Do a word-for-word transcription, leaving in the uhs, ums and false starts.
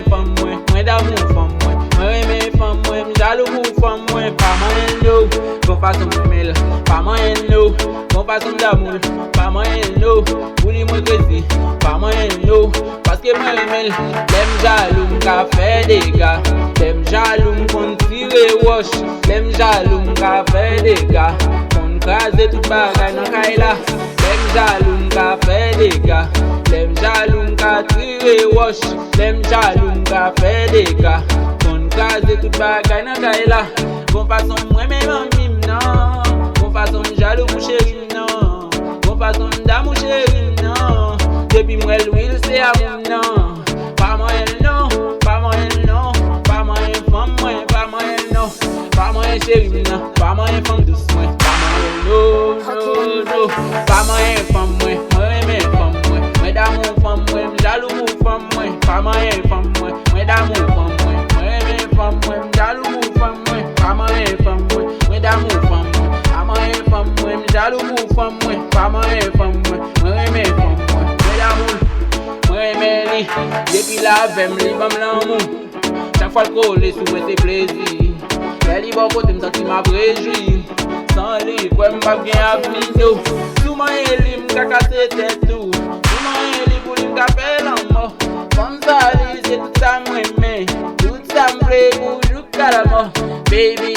fanm mwen, mwen damou fanm mwen. Mwen renmen fanm mwen, m jalou pou fanm mwen. Pa manyen l no, gon fason m renmen l. Pa manyen l no, gon fason m damou l. Pa manyen l no, pou li mwen krezi. Pa manyen l no, paske mwen renmen l. Lè m jalou, m ka fè dega. Lè m jalou, m konn tire wòch. Lè m jalou, m ka fè dega. Konn kraze tout bagay nan kay la. Lè m jalou, m ka fè dega. Lè m jalou, m ka tire wòch. Lè m jalou, m ka fè dega. Konn kraze tout bagay nan kay la. Gon fason m renmen manmi m nan. Gon fason m jalou pou cheri m nan. Gon fason m damou cheri m nan. Depi m wè l wi l se amou m nan. Pa manyen l non, pa manyen l non. Pa manyen fanm mwen, pa manyen l non. Pa manyen cheri m nan, pa manyen fanm dous mwen. Pa manyen l no, no, no. Pa manyen fanm mwen, mwen renmen fanm mwen. Mwen damou fanm mwen, m jalou pou fanm mwen. Pa manyen fanm mwen, mwen damou fanm mwen. Mwen renmen fanm mwen, m jalou pou fanm mwen. Pa manyen fanm mwen, mwen damou fanm mwen. Pa manyen fanm mwen, m jalou pou fanm mwen. Pa manyen fanm mwen, mwen renmen fanm mwen. Mwen damou l, mwen renmen li. Depi l avè m, li ban m lanmou. Chak fwa l kole sou mwen se plezi. Lè li bò kote m santi m ap rejwi. San li kwè m p ap gen avni no. Si w manyen li m ka kase tèt ou. Si w manyen li pou li m ka fè lanmò. Fanm sa li se tout sa m renmen. Tout sa m vle pou jouk a lanmò. Baby